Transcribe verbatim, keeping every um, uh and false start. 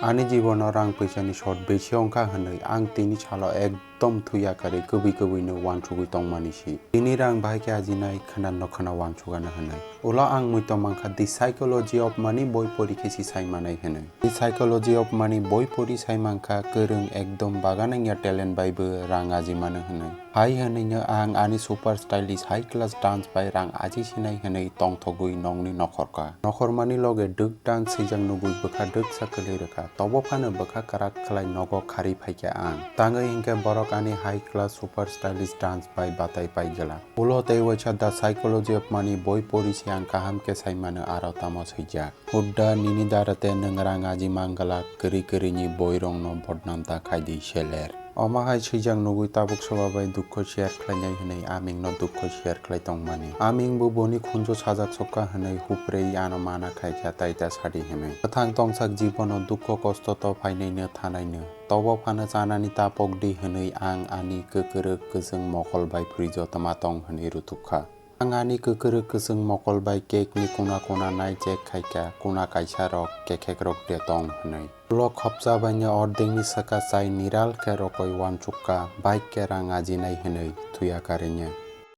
Ani jibono rang pwisani short besi wngkha hwnwi ang tini salo ekdom thuya karwi kwbwi kwbwino wansugwi tongmani si. Tini rang bahai khe ajinai khwnanno khwna wansugano hwnwi. Ulo ang muitom mankha The Psychology of Money boi pori khe si saimanai hwnwi. The Psychology of Money boi pori saimankha kwrwng ekdom bagan wngya talent baibo rang ajimano hwnwi. Hai hwnwino ang ani super stylish high class dance bai rang aji sinai hwnwi tongthogwi nongni nokhorkha. Nokhormani loge dwk dance swijak nugwi bwkha dwksa kwlwi rwkha. Tobo phano bwkha kwrak khlai nogo kharwi phaikha ang. Tangwi hinkhe borok ani high class super stylish dance bai batai pai glak. Ulo tei waisa The Psychology of Money boi pori se ang kaham khe saimano aro tamo swijak. Hudda nini dara te nwng rang aji manglak kwrwi kwrwini boirokno bodnam ta khaidi seler. Omo hai swijak nugwi tabuk soba bai dukho share khlainai hwnwi amingno dukho share khlai tongmani. Amingbo boni khunju sajak sokha hwnwi huprei ano mana khaikha tai ta sadi hwnwi. Kwthang tongsak jibono dukho kosto to phainaino thanaino. Tobo phano chanani ta pokdi hwnwi ang ani kwkwrwk kwchwng mokol bai fridge-o tama tong hwnwi rutukha. Ang ani kwkwrwk kwchwng mokol bai cake ni kuna kuna nai check khaikha, kuna kaisa rok kekhek rok de tong hwnwi. Ulo khopsa baino ordek ni saka chai niral khe rokoi wansukha, bike khe rang ajinai hwnwi thuya karwi no.